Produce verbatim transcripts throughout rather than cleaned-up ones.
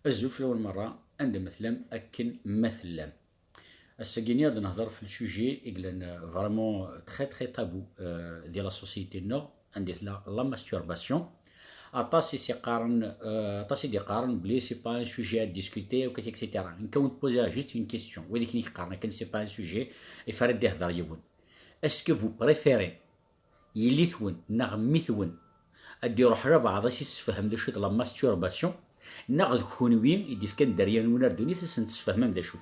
Azul fell-awen merra, anda ma tellam, akken ma tellam. Ass-agi-nni ad nehder f le sujet i yellan, euh, vraiment très très tabou, euh, di la société-nneɣ, anda tella la masturbation. Aṭas i s-iqqaren, euh, aṭas i d-iqqaren belli c'est pas un sujet à discuter, et cetera. Nekk ad wen-poser juste une question. Wid i k-iqqaren akken c'est pas un sujet, il fallait d-ihder yiwen. Est-ce que vous préférez yelli-twen neɣ mmi-twen ad d-iruḥ labeɛḍ ad s-issefhem d acu d la masturbation, neɣ d kunwi i d-ifkan dderya-nwen ar ddunit ad sen-tessefhmem d acu-t?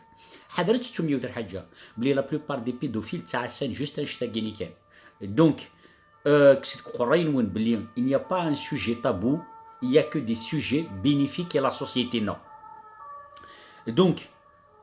Ḥadret ad tettum yiwet lḥaǧa, belli la plupart des pédophiles ttɛassan juste annect-agi-nni kan. Donc, euh, kkset deg uqerray-nwen belli il n'y a pas un sujet tabou, il y a que des sujets bénéfiques à la société-nneɣ. Donc,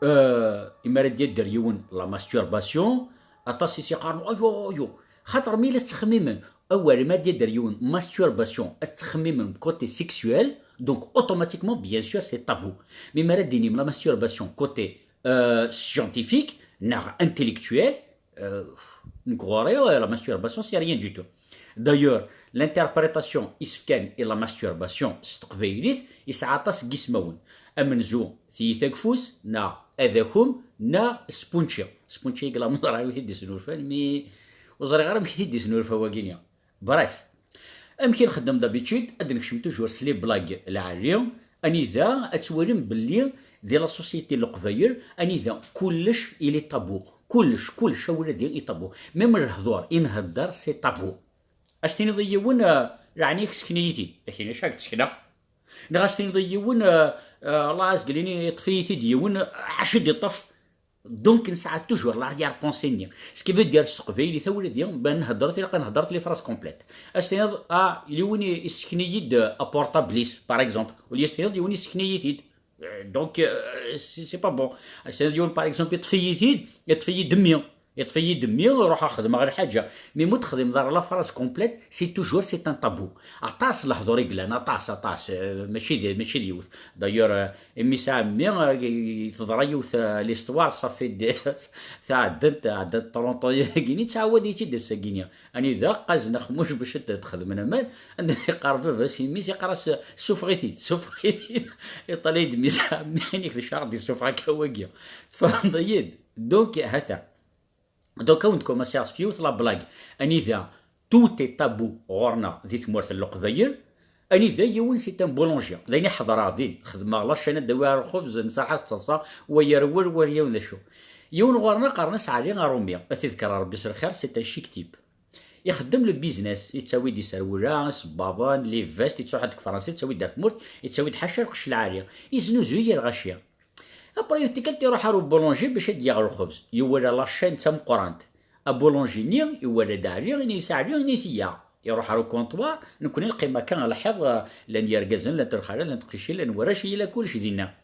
euh, imi ara d-yadder yiwen la masturbation, aṭas i s-iqqaren ayo ayo, xaṭer mi la tettxemmimem awal ma d-yadder yiwen masturbation ad tettxemmimem côté sexuel, donc automatiquement bien sûr c'est tabou. Mais mi ara d-tinim la masturbation côté, euh, scientifique neɣ intellectuel, euh, nekk ɣur-i, euh, la masturbation c'est rien du tout. D'ailleurs, l'interprétation isefkan i la masturbation s teqbaylit yesɛa aṭas n yismawen. Amenzu, tiyita deg ufus, neɣ adakum, neɣ sponci. Sponci i yella meẓra wi t-id-isnulfan, mi ur ẓriɣ ara amek i t-id-isnulfa wagini. Bref, amek i nxeddem d'habitude, ad d-nekcem toujours s les blagues lɛali, anida ad twalim belli di la société n Leqbayel, anida kullec il est tabou. Kullec, kullec, awal-agi i tabou. Même lehdur i nhedder, c'est tabou. Ad s-tiniḍ i yiwen, euh, leɛni-k sken-iyi-t-id. Akin acu ad k-d-sekneɣ? Neɣ ad s-tiniḍ i yiwen, euh, euh, Allah azgel-ini yeṭṭef-iyi-t-id yiwen, euh, acu d-iṭṭef? Donc nesɛa toujours l'arrière-pensée-nni. Ce qui veut dire s teqbaylit, awal-agi, ben nhedder-it, ilaq ad nhedder-it les phrases complètes. Ad s-tiniḍ, ah, yella yiwen i-, yessken-iyi-d, euh, aportable-is, par exemple. Wala ad s-tiniḍ yiwen yessken-iyi-t-id. Euh, donc, euh, c'est, c'est pas bon. C'est-à-dire, par exemple, yeṭṭef-iyi-t-id, yeṭṭef-iyi-d mmi. Yeṭṭef-iyi-d mmi, ruḥeɣ xedmeɣ lḥaǧa. Mais ma ur texdimeḍ ara la phrase complète, c'est toujours, c'est un tabou. Aṭas lehdur i yellan, aṭas, aṭas. Euh, mačči d, mačči d yiwet. D'ailleurs, euh, imi sɛiɣ mmi, euh, teḍra yiwet, euh, l'histoire, ça fait des, tɛeddant, tɛeddant trente ans-agi, ttɛawad-itt-id ass-agi-nni. Anida qqazen aqmuc bac ad t-xedmen aman, anda yeqqar baba-s i mmi-s, yeqqar-as, "Suffeɣ-it-id, suffeɣ-it-id." Iṭal-iyi-d mmi-s, "Ɛemmi, inek d acu ara ɣ-d-isuffeɣ akka wagi?" Tfehmeḍ-iyi-d? Donc, hata. Donc, ad wen-d-kumaṣiɣ s yiwet la blague. Anida, tout est tabou ɣur-neɣ di tmurt n Leqbayel, anida yiwen c'est un boulanger. D ayen i ḥeḍreɣ din, xedmeɣ la chaîne ad d-awiɣ lxubz, nserreḥ-as d taḍsa, wa yerwel, wa yaw d acu. Yiwen ɣur-neɣ qqaren-as Ɛli Aṛumi, ad t-iḍker Ṛebbi s lxir, c'est un chic type. Ixeddem le business, yettawi-d iserwula, isebbaḍen, les vestes, yettruḥ-d deg Fransa, yettawi-d ar tmurt, yettawi-d ḥaca lqecc lɛali. Yeznuzuy i lɣaci. Après yiwet tikkelt iruḥ ar ubulunji bac ad d-yaɣ lxebz. Iwala la chaîne d tameqqrant. Abulunji-nni iwala-d Ɛli, ini-as Ɛli, ini-as iyya. Iruḥ ar ukontwar, nekkni neqqim akka ɣer lḥiḍ, eh, llan yergazen, llant lxalat, llant teqcicin, llan warrac, yella kullec dinna.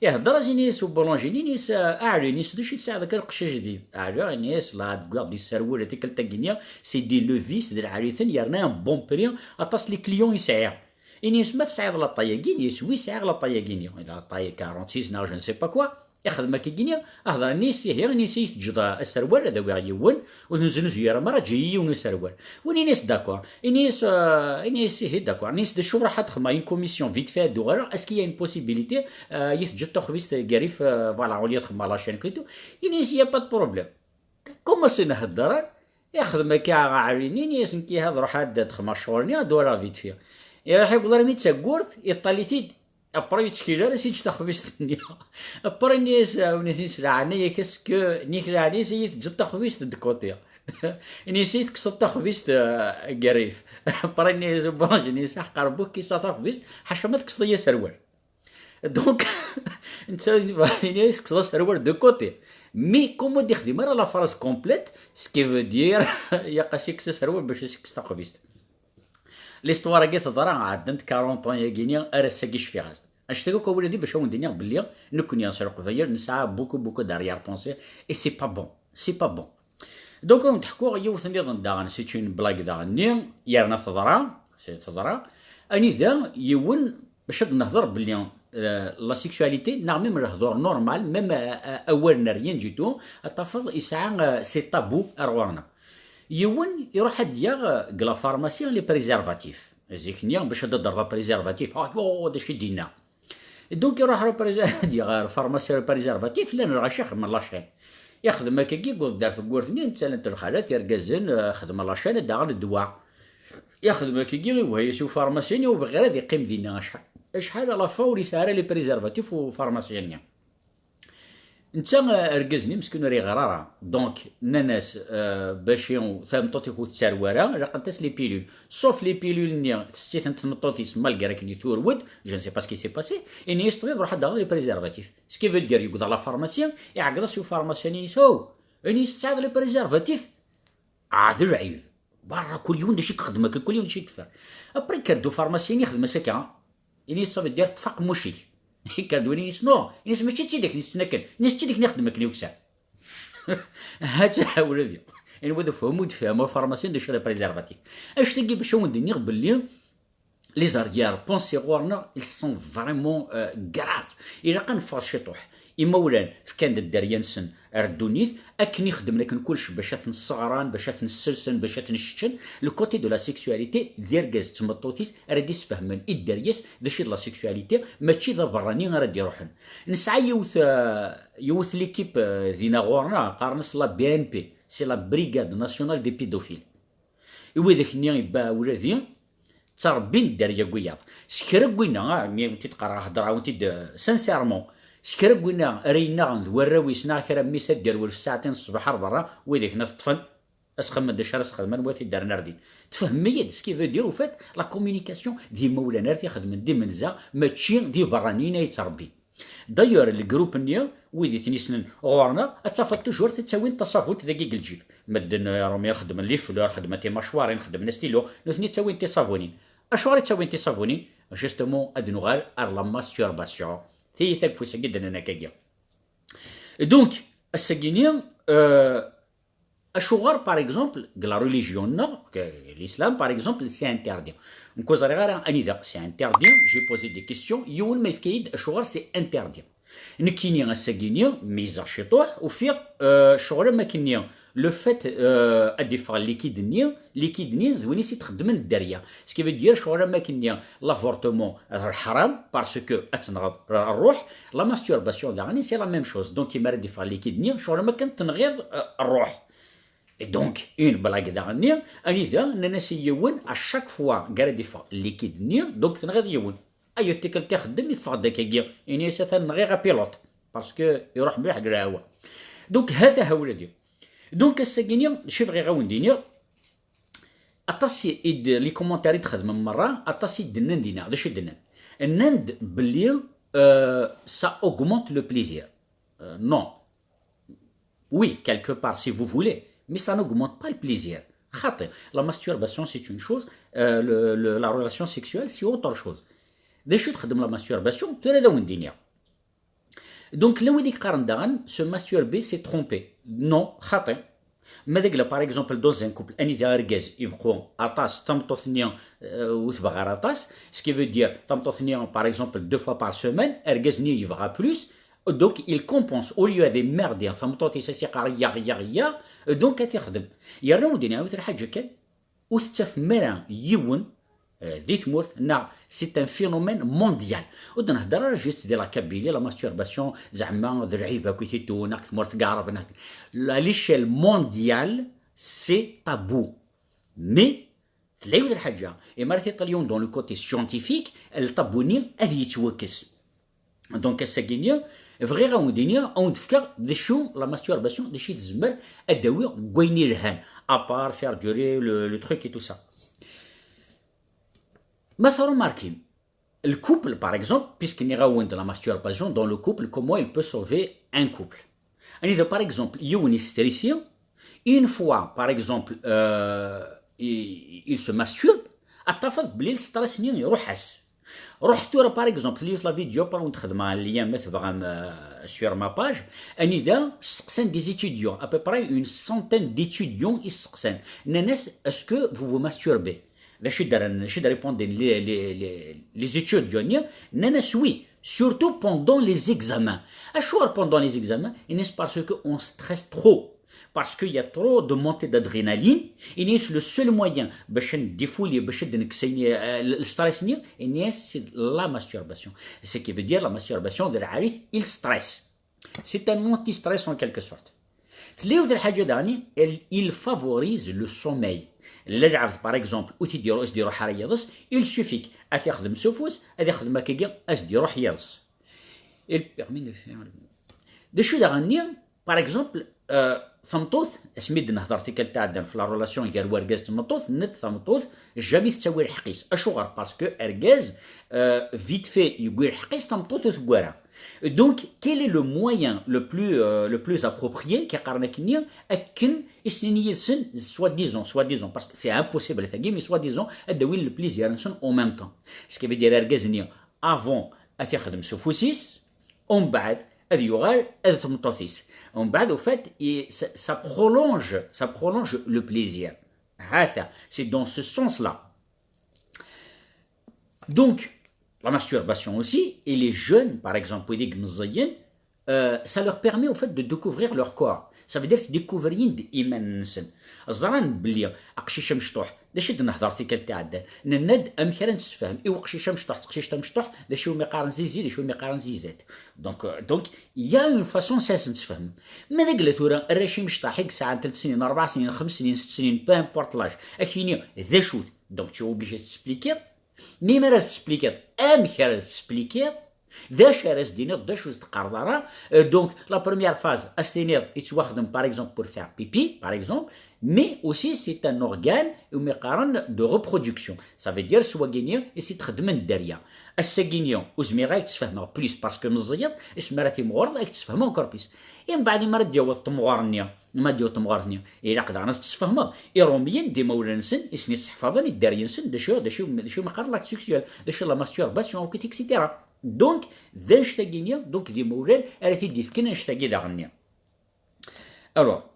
Ihedder-as, ini-as ubulunji-nni, ini-as, eh, a Ɛli, ini-as, d acu i tesɛiḍ akka lqecc ajdid? Ɛli, ini-as, la, deg waɣ d-isserwel tikkelt-agi-nni, c'est des Levi's, d lɛali-ten, yerna un bon prix, aṭas les clients i sɛiɣ. Ini-as, ma tesɛiḍ laṭay-agi? Ini-as, wi sɛiɣ laṭay-agi-nni. Laṭay quarante-six neɣ je ne sais pas quoi. Ixdem akka-agi-nni, ahder, ini-as, ihi, ini-as, i teǧǧeḍ aserwal, ad awiɣ yiwen, ur t-neznuzuy ara merra, eǧǧ-iyi yiwen userwal. Win ini-as, d'accord. Ini-as, euh, ini-as, ihi, d'accord. Ini-as, d acu ruḥ ad xedmeɣ une commission vite fait ad d-uɣaleɣ, est-ce qu'il y a une possibilité, euh, i teǧǧeḍ taxbizt garif, euh, voilà, au lieu ad xedmeɣ la chaîne et tout. Ini-as, il y a pas de problème. Commencen heddren, ixdem akka Ɛli-nni, ini-as, nekk ihi ad ruḥ ad d-xedmeɣ ccɣel-nni, ad d-walaɣ vite fait. Iruḥ yewweḍ armi d taggurt, iṭṭal-it-id, après yettkil ara s-yeǧǧ taxbizt-nni. Après ini-as, awnit-is leɛnaya-k, est-ce que, nni-k leɛnaya-s, iyi teǧǧeḍ taxbizt de côté. Ini-as, iyi tekkseḍ taxbizt, euh, garif. Après ini-as ubranj, ini-as, aḥeqq Rebbi ur k-kkiseɣ taxbizt, ḥaca ma tekkseḍ-iyi aserwal. Donc, netta ini-as, tekkseḍ aserwal de côté. Mais, comme ur d-ixdim ara la phrase complète, ce qui veut dire, yaqas ikkes aserwal bac as-ikkes taxbizt. L'histoire-agi teḍra, ɛeddant quarante ans-agi-nni, ar ass-agi cfiɣ-as-d. Annect-agi akk awal-agi bac ad wen-d-iniɣ belli nekkni s Leqbayel nesɛa beaucoup, beaucoup d'arrière-pensée, et c'est pas bon, c'est pas bon. Donc, ad wen-d-ḥkuɣ yiwet nniḍen daɣen, c'est une blague daɣen-nni, yerna teḍra, c'est, teḍra, anida yiwen, bac ad nehder belli, euh, la sexualité, neɣ même lehdur normal, même, euh, euh, awal n rien du tout, ad tafeḍ yesɛa, euh, c'est tabou ar ɣur-neɣ. Yiwen iruḥ ad d-yaɣ, euh, deg la pharmacie les préservatifs. Zik-nni, bac ad d-terreḍ préservatif, ah, yo, d acu i d-yenna? Donc iruḥ le préser-, ad yaɣ ɣer pharmacie, le préservatif, llan lɣaci xedmen la chaîne. Ixdem akkagi, yewweḍ-d ar tewwurt-nni, netta llant lxalat, irgazen, eh, xedmen la chaîne, ad d-aɣen ddwa. Ixdem akkagi, iwehha-yas i ufarmasyan, ur bɣi ara ad iqqim dinna acḥal. Acḥal à la fin ur yesɛi ara les préservatifs ufarmasyan-nni. Netta, eh, argaz-nni meskin ur iɣer ara. Donc, nnan-as, eh, bac i tameṭṭut-ik ur tettarew ara, laqent-as les pilules. Sauf les pilules-nni, tessi-tent tmeṭṭut-is, malgré akken turwed, je ne sais pas ce qui s'est passé, ini-as ṭṭbib, ruḥ ad d-taɣeḍ les préservatifs. Ce qui veut dire, yewweḍ ɣer la pharmacie, iɛeggeḍ-as i ufarmasyan-is, oh, ini-as tesɛiḍ les préservatifs? Ah, d lɛib. Berra, kul yiwen d acu i ixeddem akka, kul yiwen d acu i yeffer. Après, yekker-d ufarmasyan, ixdem-as akka. Ini-as, ça veut dire, ṭṭef aqemmuc-ik. Yekker-d win, ini-as, non. Ini-as, mačči d tidak, ini-as, ttnakken. Ini-as, d tidak i xeddem akken yuksan. Ha-tt-a ula d, anwa d ufhum ur d-fehmeɣ ufarmasyan d acu d apréservatif. Annect-agi bac a wen-d-iniɣ belli les arrière-pensées ɣur-neɣ, ils sont vraiment, euh, graves. Ilaq ad neffeɣ ciṭuḥ. Imawlan fkan-d dderya-nsen ar ddunit, akken i xedmen akken kullec bac ad ten-sseɣran, bac ad ten-sselsen, bac ad ten-sseččen. Le côté de la sexualité, d argaz d tmeṭṭut-is ara d-isfehmen i dderya-s d acu i d la sexualité, mačči d aberrani ara d-iruḥen. Nesɛa yiwet, euh, yiwet l'équipe, euh, dinna ɣur-neɣ, qqaren-as la B N P, c'est la Brigade Nationale des Pédophiles. I widak-nni yebbaɛ ula di, ttrebbin dderya n wiyaḍ. S kra n winna, ah, mi awen-t-id-qqareɣ, heddreɣ-awen-t-id, euh, sincèrement. S kra n winna ara yennaɣen d warraw-is neɣ kra n mmi-s ad d-irwel f ssaɛtin ṣṣbeḥ ar berra, widak-nni ad t-ṭṭfen, ad s-xemmen d acu ara s-xedmen, wa t-id-rren ar din. Tfehmem-iyi-d, ce qui veut dire, au fait, la communication d imawlan ara t-ixedmen d imenza, mačči d iberraniyen ay yettrebbin. D'ailleurs, le groupe-nni, wid i ten-yessnen ɣur-neɣ, ad tafeḍ toujours ttawin taṣabunt dagi deg lǧib. Medden, euh, Romiel xeddmen les fleurs, xeddmen timacwarin, xeddmen astilu, nutni ttawin tiṣabunin. Acuɣer i ttawin tiṣabunin? Justement, ad nuɣal ar la masturbation. Tiyita deg ufus-agi d-nenna akkagi. Donc, ass-agi-ni, euh, Acuɣer, par exemple, deg la religion-nneɣ, deg l'islam, par exemple, c'est interdit. Nekk ur ẓriɣ ara anida c'est interdit, j'ai posé des questions, yiwen ma yefka-yi-d acuɣer c'est interdit. Nekkini ass-agi-ni, meyyzeɣ ciṭuḥ, ufiɣ, euh, ccɣel am akken-nni, le fait, euh, ad d-iffeɣ likid-nni, likid-nni d win i s-ixeddmen dderya. Ce qui veut dire, ccɣel am akken-nni, l'avortement, d lḥram, parce que ad tenɣeḍ rruḥ, la masturbation daɣen, c'est la même chose. Donc, imi ara d-iffeɣ likid-nni, ccɣel am akken tenɣiḍ, euh, rruḥ. Et donc, une blague daɣenni, anida nnan-as i yiwen, à chaque fois, gar ad iffeɣ likid-nni, donc tenɣiḍ yiwen. Ayo tikkelt ixeddem, iffeɣ-d akkagi, ini-as atan nɣiɣ apilote, parce que iruḥ mliḥ deg lhawa. Donc, ha-t-aha ula d yiwen. Donc, ass-agi-ni, d acu i bɣiɣ a wen-d-iniɣ, aṭas i d, les commentaires i d-xedmen merra, aṭas i d-nnan dinna, d acu i d-nnan? Nnan-d belli, euh, ça augmente le plaisir. Euh, non. Oui, quelque part, si vous voulez, mais ça n'augmente pas le plaisir. Xaṭi, la masturbation, c'est une chose, euh, le, le, la relation sexuelle, c'est autre chose. D acu txeddem la masturbation? Tura d awen-d-iniɣ. Donc, la wid i yeqqaren daɣen, se masturber, c'est tromper. Non, xaṭi. Ma d agla, par exemple, dans un couple, anida argaz ibeqqu aṭas, tameṭṭut-nni, euh, ur tebɣa ara aṭas, ce qui veut dire, tameṭṭut-nni, par exemple, deux fois par semaine, argaz-nni yebɣa plus, donc il compense, au lieu ad immerdi tameṭṭut-is, as-iqqar yaɣ, yaɣ, yaɣ, donc ad t-ixdem. Yerna ur d-nɛawed lḥaǧa kan, ur tettafem ara yiwen, euh, di tmurt, neɣ c'est un phénomène mondial. Ur d-nhedder ara juste di la Kabylie, la masturbation, zeɛma d lɛib akk i t-itun, akk tmurt n Yeɛraben, akk. À l'échelle mondiale, c'est tabou. Mais, tella yiwet lḥaǧa, imi ara t-iṭṭal yiwen dans le côté scientifique, le tabou-nni ad yettwakkes. Donc, ass-agi-nni, bɣiɣ a wen-d-iniɣ, a wen-d-fkeɣ d acu la masturbation, d acu i tezmer ad d-tawi deg wayen ilhan, à part faire durer le, le truc et tout ça. Ma tṛumarkim, le couple, par exemple, puisque nniɣ-awen-d la masturbation dans le couple, comment il peut sauver un couple. Anida, par exemple, yiwen yestrisi, une fois, par exemple, euh, il, il se masturbe, ad tafeḍ belli le stress-nni iruḥ-as. Ruḥ tura, par exemple, tella yiwet la vidéo, par exemple, xedmeɣ lien, ma tebɣam, euh, sur ma page, anida steqsan des étudiants, à peu près une centaine d'étudiants i steqsan. Nnan-as, est-ce que vous vous masturbez? D acu i d-rran, d acu i d-répondent les, les, les, les étudiants-nni? Nnan-as oui, surtout pendant les examens. Acuɣer pendant les examens? Ini-as parce que on stresse trop. Parce qu'il y a trop de montée d'adrénaline, et c'est le seul moyen باش نديفولي، باش نكسيني le stress, c'est la masturbation. Ce qui veut dire la masturbation, il stresse. C'est un anti-stress en quelque sorte. Tliwt الحاجة داني, il favorise le sommeil. L'âge, par exemple, où tu dis, il suffit, à faire de souffous, à faire de maquillage, à se dire, il permet de faire. De choses à, par exemple, euh, tameṭṭut, asmi d-nehḍer tikkelt tɛeddan f la relation gar urgaz d tmeṭṭut, net tameṭṭut, jamais tettawi lḥeqq-is. Acuɣer? Parce que argaz, euh, vite fait, yewwi lḥeqq-is, tameṭṭut ur tewwi ara. Donc, quel est le moyen le plus, euh, le plus approprié, qui est akken i s-nini yid-sen, soi-disant, soi-disant, parce que c'est impossible, mais soi-disant, ad d-awin le plaisir-nsen en même temps. Ce qui veut dire, argaz-nni, avant, ad t-ixdem s ufus-is, umbeɛd ad yuɣal ad tmeṭṭut-is. Umbeɛd, au fait, ça prolonge, ça prolonge le plaisir. C'est dans ce sens-là. Donc, la masturbation aussi, et les jeunes, par exemple, euh, ça leur permet au fait de découvrir leur corps. Ça veut dire découvrir iman-nsen. Ẓran belli aqcic amecṭuḥ, d acu i d-nehḍer tikkelt tɛeddan. Nenna-d amek ara nessefhem i uqcic amecṭuḥ d teqcict amecṭuḥ, d acu umi qqaren zizi, d acu umi qqaren zizat. Donc, euh, donc, il y a une façon s ad sen-tessefhem. Ma d agla tura, arrac imecṭaḥ i yesɛan telt snin, rebɛ snin, xems snin, sett snin, peu importe l'âge, ad k-yini d acu-t. Donc, tu es obligé de t'expliquer. Mi ara s-tesplikiḍ, amek ara s-tesplikiḍ, d acu ara s-d-tiniḍ, d acu s-teqqareḍ ara. Euh, donc, la première phase, ad s-tiniḍ yettwaxdem, par exemple, pour faire pipi, par exemple, mais aussi c'est un organe umi qqaren de reproduction. Ça veut dire, s wagini i s-ixeddmen dderya. Ass-agini, ur zmireɣ ad k-tt-sfehmeɣ plus, parce que meẓẓiyeḍ, asmi ara timɣureḍ, ad k-tt-sfehmeɣ encore plus. Et mbeɛd, mi ara d-yaweḍ temɣur-nni, ma d-yaweḍ temɣur-nni, ilaq daɣen ad s-tt-tesfehmeḍ. Iṛumyen, d imawlan-nsen, i sen-isseḥfaḍen i dderya-nsen, d acu, d acu, d acu i qqaren l'acte sexuel, d acu la masturbation, akk, et cetera. Donc, d annect-agi-nni, donc, d imawlan ara t-id-ifken annect-agi daɣen-nni. Alors,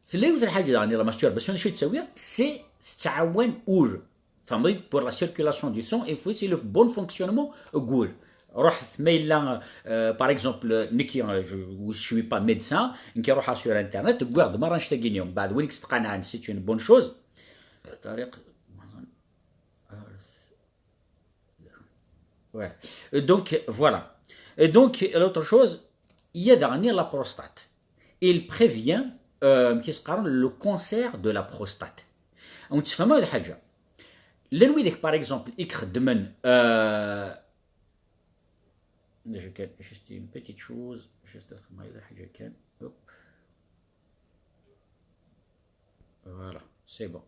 tella yiwet n lḥaǧa daɣen, la masturbation, d acu i d-tettawi? C'est tettɛawan ul. Tfehmeḍ, pour la circulation du sang, il faut aussi le bon fonctionnement n wul. Ruḥet ma yella, euh, par exemple, nekki, euh, je, je suis pas médecin, nekki ruḥeɣ sur internet, wwiɣ-d merra annect-agi-nni. Mbeɛd win i s-tqanɛen, c'est une bonne chose. Tariq, ouais. Donc, voilà. Et donc, l'autre chose, il y a daɣen la prostate. Il prévient, euh, qu'est-ce qu'on, le cancer de la prostate. Donc, tu fais mal, llan widak, par exemple, i ixeddmen, euh, juste une petite chose, juste, hop. Voilà, c'est bon.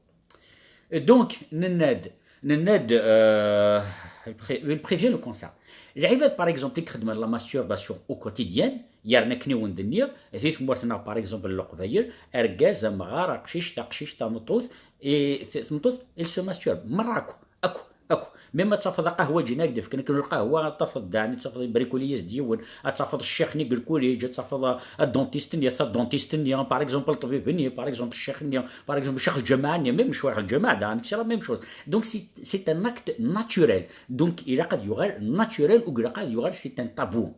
Donc, nenna-d, nenna-d, euh, il pré-, il prévient le cancer. Lɛibad, par exemple, i ixeddmen la masturbation au quotidien, yerna akken i wen-d-nniɣ, di tmurt-nneɣ, par exemple, n Leqbayel, argaz, amɣar, aqcic, taqcict, tameṭṭut, et t-, tmeṭṭut, il se masturbe. Merra akk, akk, akk. Même ad tafeḍ aqahwaǧi-nni i k-d-fken akken lqahwa, ad tafeḍ daɛni, ad tafeḍ ibrikuli-yas-d yiwen, ad tafeḍ ccix-nni deg lkuliǧ, ad tafeḍ adentist-nni, tadentist-nni, par exemple, ṭṭbib-nni, par exemple, ccix-nni, par exemple, ccix lǧamaɛ-nni, même ccix lǧamaɛ, daɛni, c'est la même chose. Donc, c'est, c'est un acte naturel. Donc, ilaq ad yuɣal naturel, ou ilaq ad yuɣal, c'est un tabou.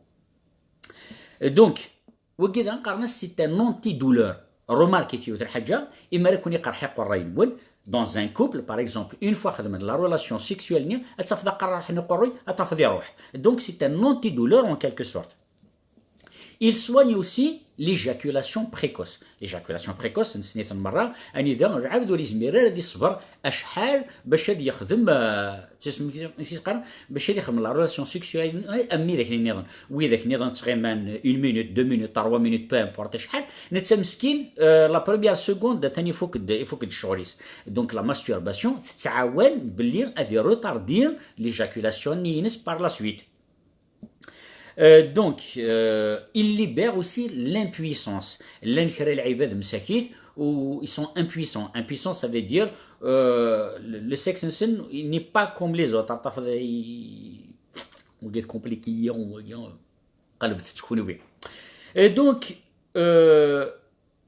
Donc, wagi daɣen qqaren-as c'est un antidouleur. Remarquez yiwet n lḥaǧa, imi ara ken-iqerḥ iqerray-nwen, dans un couple, par exemple, une fois xedmen la relation sexuelle-nni, ad tafeḍ aqerraḥ n uqerruy, ad tafeḍ iruḥ. Donc, c'est un antidouleur en quelque sorte. Il soigne aussi l'éjaculation précoce. L'éjaculation précoce, nessen-iten merra, anida lɛebd ur yezmir ara ad iṣber acḥal bac ad yexdem, euh, bac ad yexdem la relation sexuelle am widak nniḍen. Widak nniḍen ttɣiman une minute, deux minutes, trois minutes, peu importe acḥal. Netta meskin, euh, la première seconde, atan ifuk-d, ifuk-d ccɣel-is. Donc la masturbation tettɛawan belli ad iretardi l'éjaculation-nni-ines par la suite. Euh, donc, euh, il libère aussi l'impuissance. Llan kra lɛibad msakit, ou ils sont impuissants. Impuissant, ça veut dire, euh, le, le sexe n'est pas comme les autres. Tafeḍ, i-, on est compliqué, on, on, qelbet kunwi. Et donc, euh,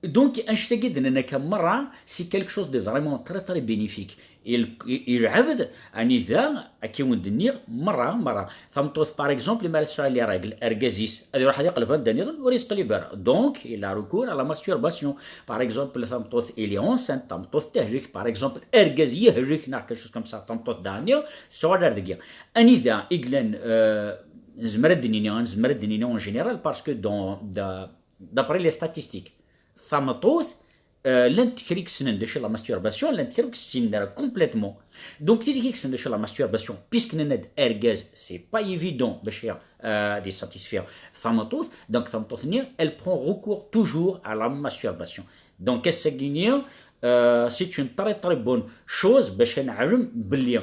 Donc, annect-agi d-nenna akka merra, c'est quelque chose de vraiment très, très bénéfique. Il, il, il, anida, akka i wen-d-nniɣ, merra, merra. Tameṭṭut, par exemple, mi ara tesɛu les règles, argaz-is, ad iruḥ ad iqleb anda nniḍen, ur yesqlib ara. Donc, il a recours à la masturbation. Par exemple, tameṭṭut, il est enceinte, tameṭṭut tehlek, par exemple, argaz yehlek, neɣ quelque chose comme ça, tameṭṭut daɣen, tesɛu ar deg. Anida i yellan, euh, nezmer ad d-nini, nezmer ad d-nini en général, parce que dans, dans, d'après les statistiques, tameṭṭut, euh, llant kra i yessnen d acu la masturbation, llant kra i yessnen ara complètement. Donc, tidi i yessnen d acu la masturbation, puisque nenna-d argaz, c'est pas évident, bac, euh, ad yessatisfir tameṭṭut. Donc, tameṭṭut-nni, elle prend recours toujours à la masturbation. Donc, ass-agi-nni, euh, c'est une très, très bonne chose, bac ad neɛlem belli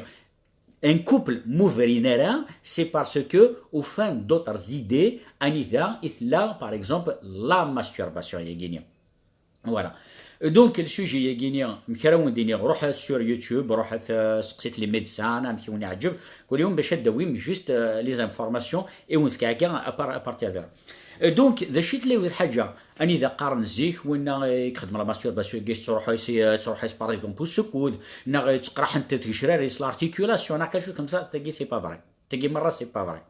un couple m'ouvre une erreur, c'est parce que, au fin d'autres idées, anida, il a, par exemple, la masturbation, yagini. Voilà. Donc, le sujet, yagini, mkra wen-d-iniɣ, ruḥet sur YouTube, ruḥet, euh, seqsit les médecins, amek i wen-iɛǧeb, kul yum bac ad d-tawim juste, euh, les informations i wen-fkeɣ akka à par-, à partir de là. Euh, donc, d acu i tella lḥaǧa? Anida qqaren zik, winna i ixeddem la masturbation-agi, tettruḥu-as, tettruḥu-as, par exemple, ussekkud, neɣ ttqerḥent tgecrar-is, l'articulation, neɣ quelque chose comme ça, tagi, c'est pas vrai. Tagi merra, c'est pas vrai.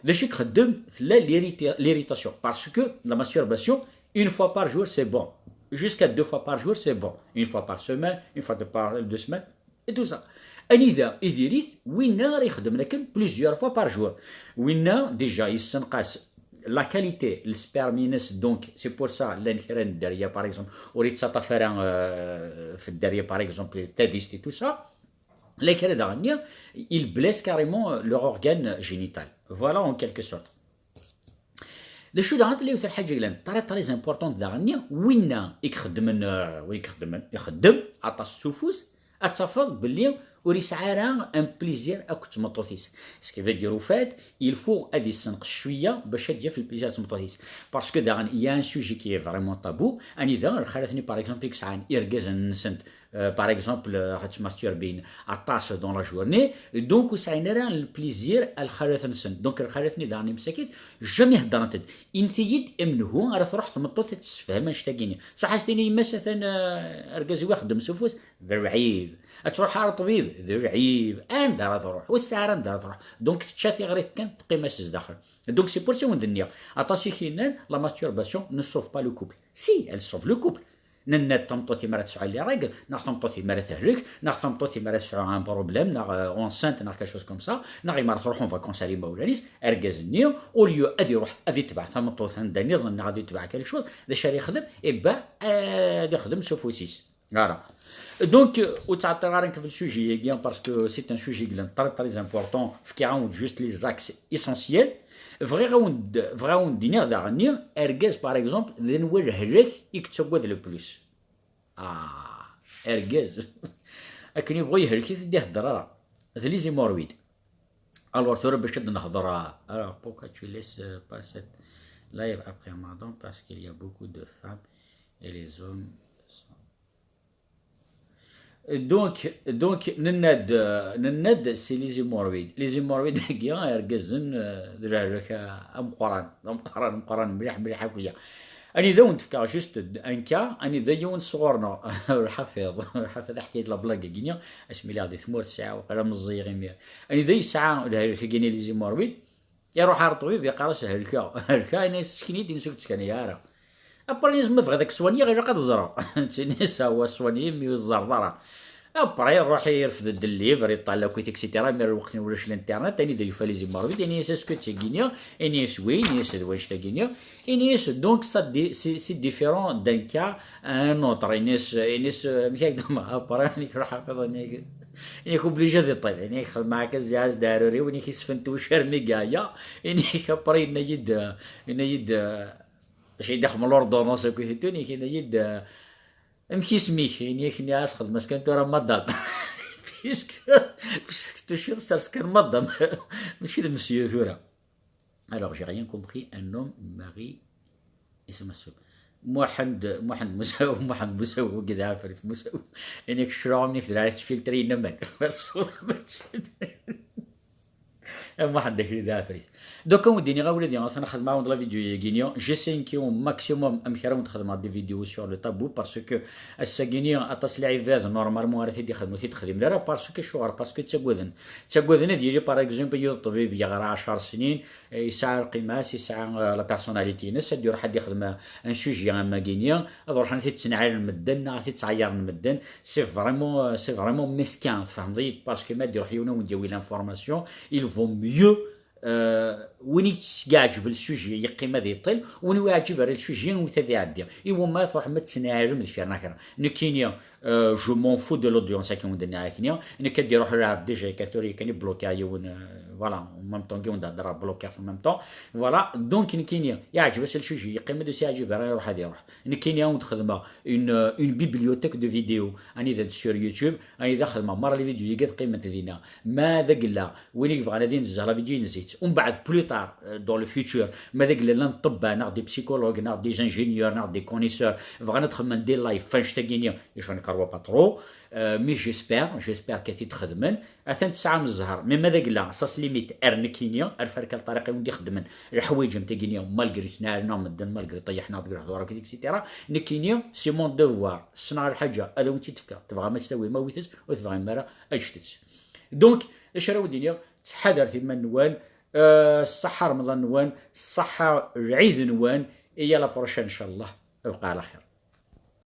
D acu i ixeddem? Tella l'irrita-, l'irritation. Parce que la masturbation, une fois par jour, c'est bon. Jusqu'à deux fois par jour, c'est bon. Une fois par semaine, une fois de par deux semaines, et tout ça. Anida i diri-t? Winna ara ixeddmen akken plusieurs fois par jour. Winna, déjà, yessenqas la qualité, le sperme-ines, donc c'est pour ça, llan kra n dderya, par exemple, ur yettaṭṭaf ara, euh, f dderya, par exemple, tadist et tout ça. Llan kra daɣen, il blesse carrément leur organe génital. Voilà, en quelque sorte. D acu daɣen tella yiwet lḥaǧa yellan très, très importante daɣen, winna i ixeddmen, euh, win i ixeddmen, ixeddem aṭas s ufus, ad tafeḍ belli ur yesɛi ara un plaisir akked tmeṭṭut-is. Ce qui veut dire, au fait, il faut ad yessenqes cwiya bac ad yaf le plaisir d tmeṭṭut-is. Parce que daɣen, il y a un sujet qui est vraiment tabou, anida lxalat-nni, par exemple, i yesɛan irgazen-nsent, euh, par exemple, euh, ad ttmasturbin aṭas dans la journée, donc ur sɛin ara le plaisir a lxalat-nsen. Donc lxalat-nni daɣen imsakit, jamais heddrent-d. Init-iyi-d amenhu ara truḥ tmeṭṭut ad tessefhem annect-agi-nni. Tṣuḥ-as tini yemma-s atan, euh, argaz-iw ixeddem s ufus, d lɛib. Ad truḥ ar ṭṭbib, d lɛib. Anda ara truḥ? Ur tesɛi ara anda ara truḥ. Donc tečča tiɣrit kan, teqqim-as zdaxel. Donc c'est pour ça i wen-d-nniɣ, aṭas i k-yennan, la masturbation ne sauve pas le couple. Si, elle sauve le couple. Nenna-d tameṭṭut imi ara tesɛu les règles, neɣ tameṭṭut imi ara tehlek, neɣ tameṭṭut imi ara tesɛu un problème, neɣ, euh, enceinte, neɣ quelque chose comme ça, neɣ imi ara truḥ en vacances ar imawlan-is, argaz-nni, au lieu ad iruḥ ad itbeɛ tameṭṭut anda nniḍen, neɣ ad itbeɛ quelque chose, d acu ara yexdem? Eh ben, euh, ad ixdem s ufus-is. Voilà. Donc, euh, ur ttɛeṭṭileɣ ara nekk f le sujet-agi, parce que c'est un sujet qui est très, très important. Fkiɣ-awen-d juste les axes essentiels. Bɣiɣ-awen-d, bɣiɣ-awen-d-iniɣ daɣen, argaz, par exemple, d anwa lehlak i yettagad le plus? Ah, argaz. Akken yebɣu yehlek-it, ur d-ihedder ara. D les hémorroïdes. Alors, tura bac ad nehder, ah, alors, pourquoi tu laisses, euh, pas cette live après Ramadan? Parce qu'il y a beaucoup de femmes et les hommes sont Donc, donc, nenna-d, nenna-d, c'est les hémorroïdes. Les hémorroïdes-agi, irgazen, euh, d lehlak ameqqran, d ameqqran, ameqqran, mliḥ, mliḥ akk-ya. Anida wen-d-fkeɣ juste un cas, anida yiwen sɣur-neɣ, Lḥafiḍ, Lḥafiḍ, ḥkayt la blague-agi-nni, asmi lliɣ di tmurt, sɛiɣ waqila meẓẓiyeɣ imir. Anida yesɛa lehlak-agi-nni, les hémorroïdes, iruḥ ar ṭṭbib, yeqqar-as helkeɣ, helkeɣ, ini-as sken-iyi-d, ini-as ur k-ttkanay ara. Après, ini-as ma bɣiḍ ad k-soigneɣ, ilaq ad ẓreɣ. Ini-as awa, soigner, mi ur ẓerreḍ ara. Après, iruḥ irfed-d livre, iṭṭal akk, et cetera. Mi ara lweqt ulac l'internet, anida yufa les hémorroïdes, ini-as est-ce que d tagi-nni? Ini-as oui, ini-as d wannect-agi-nni. Ini-as donc ça di-, c'est, c'est différent d'un cas à un autre. Ini-as, ini-as, euh, amek ara k-d-, après, amek ruḥ ḥafiḍ, ini-, ini-ak obligé ad iṭṭil. Ini-ak xedmeɣ akka zziɛa s deɛruriw, ini-ak isfent ucar mi yeɛya. Ini-ak après, yenna-yi-d, yenna-yi-d, euh, acu i d-ixdem l'ordonnance akk i tuttu, ini-ak yenna-yi-d, euh, amek isem-ik? Ini-ak, nniɣ-as xedmeɣ kan tura madame. Puisque, puisque tuciḍ sers kan madame. Mačči d monsieur tura. Alors, j'ai rien compris, un homme, Marie, et c'est ma sœur. Muḥend, Muḥend Musaw, Muḥend Musaw, wagi d Ɛafrit Musaw. Ini-ak ccṛeɛ, ini-ak d lɛali tfiltri inaman. Bas, mačči d-, Muḥend Akli d aɛefrit. Donc, ad wen-d-iniɣ awladi, atan xedmeɣ-awen-d la vidéo-yagi-ni. J'essaie nekki au maximum amek ara wen-d-xedmeɣ des vidéos sur le tabou, parce que ass-agi-ni aṭas n lɛibad normalement ara t-id-ixedmen, ur t-id-xdimen ara, parce que acuɣer? Parce que ttagaden. Ttagaden ad yili, par exemple, yiwet ṭṭbib yeɣra ɛecr snin, eh, yesɛa lqima-s, yesɛa, eh, la personnalité-ines, ad d-iruḥ ad d-ixdem un sujet am wagi-ni, ad ruḥen ad t-id-ttnɛiren medden, neɣ ad t-id-ttɛeyyaren medden. C'est vraiment, euh, c'est vraiment mesquin, tfehmeḍ-iyi, parce que ma d-iruḥ yiwen ad wen-d-yawi l'information, il vaut mieux, euh, win i s-yeɛǧeb le sujet yeqqim ad iṭṭel, win ur yeɛǧib ara le sujet iwet ad iɛeddi. Iwuma ad truḥem ad tettnɛirem deffir-neɣ kra? Nekkini, euh, je m'en fous de l'audience, akken wen-d-nniɣ akkenni. Nekk ad d-iruḥ lɛebd déjà, akka tura yakan i blokiɣ yiwen, euh, voilà, en même temps, yiwen d-heddreɣ blokiɣ en même temps. Voilà, donc nekkini, yeɛǧeb-as le sujet, yeqqim ad ur s-yeɛǧib ara, iruḥ ad iruḥ. Nekkini ad wen-d-xedmeɣ une, une bibliothèque de vidéos, anida sur YouTube, anida xedmeɣ merra les vidéos-agi ad qqiment dinna. Ma d agella, win i yebɣan ad inezzeh la vidéo, inezzeh-itt. Umbeɛd, plus tard, euh, dans le futur, ma d agella llan ṭṭebba, neɣ des psychologues, neɣ des ingénieurs, neɣ des connaisseurs, bɣan ad xedmen des lives, f annect-agi-ni, je ne crois pas trop, euh, mais j'espère, j'espère qu'ad t-id-xedmen. Atan tesɛam zzher, mais ma d agella, sens limite, ar nekkini, ar farka lṭariq i wen-d-ixeddmen leḥwayeǧ am tagi-ni, malgré ttnaɛren-aɣ medden, malgré ṭeyyḥen-aɣ deg lehdur akked, et cetera. Nekkini, c'est mon devoir, ssneɣ lḥaǧa, ad awen-tt-id-fkeɣ, tebɣam ad tt-tawim, awit-tt, ur tebɣim ara, ǧǧet-tt. Donc, d acu ara wen-d-iniɣ? Ttḥadaret iman-nwen, euh, ṣṣeḥḥa Remḍan-nwen, ṣṣeḥḥa lɛid-nwen, et à la prochaine, ncallah. Abqa ɛla xir.